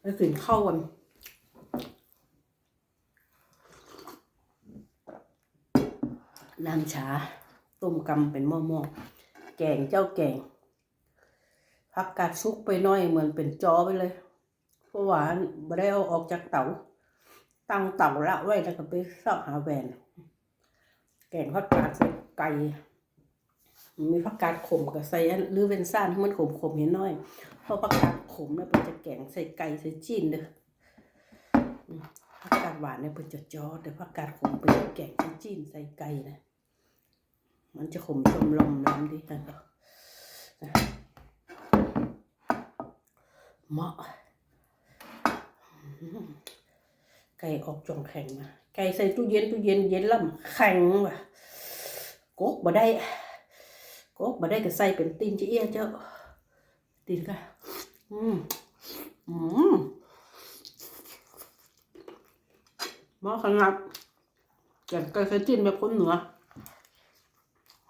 ໄປກິນເຂົ້າກັນ. ນ້ຳຊາ ຕົ້ມກຳເປັນໝໍ້ໆ ແກງເຈົ້າແກງ ຜັກກາດສຸກໄປໜ້ອຍ ເໝືອນເປັນຈໍໄປເລີຍ ເພາະວ່າບໍ່ໄດ້ເອົາອອກຈາກເຕົາ ຕັ້ງເຕົາລະໄວ້ ແລ້ວກໍໄປຊອກຫາແຫວນ ແກງຜັກກາດໃສ່ໄກ່ ມີຜັກກາດຂົມກໍໃສ່ອັນ ຫຼືເວັນຊານໃຫ້ມັນຂົມໆ ເຫັນໜ້ອຍ ເພາະຜັກກາດຂົມນະ ເພິ່ນຈະແກງໃສ່ໄກ່ໃສ່ຈີນເດີ້. ອືມ ຜັກກາດຫວານນີ້ເພິ່ນຈະຈໍ ແຕ່ຜັກກາດຂົມເພິ່ນຈະແກງໃສ່ຈີນໃສ່ໄກ່ນະ ມັນຈະຂົມຊົມລອມລຳດີ ຫັ້ນກໍເໝາະ. ໄກ່ອອກຈອງແຂງມາ ໄກ່ໃສ່ຕູ້ເຢັນ ຕູ້ເຢັນເຢັນລະແຂງວ່າ ກົກບໍ່ໄດ້ ກົກບໍ່ໄດ້ກໍໃສ່ເປັນຕີນຈະເອຍເຈົ້າ ຕີນກະ ອືມ ອືມ ເໝາະຂະໜາດ ແກງໄກ່ໃສ່ຈີນແບບຄົນເໜືອ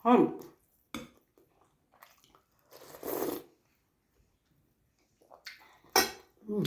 ຮ້ອນ ອືມ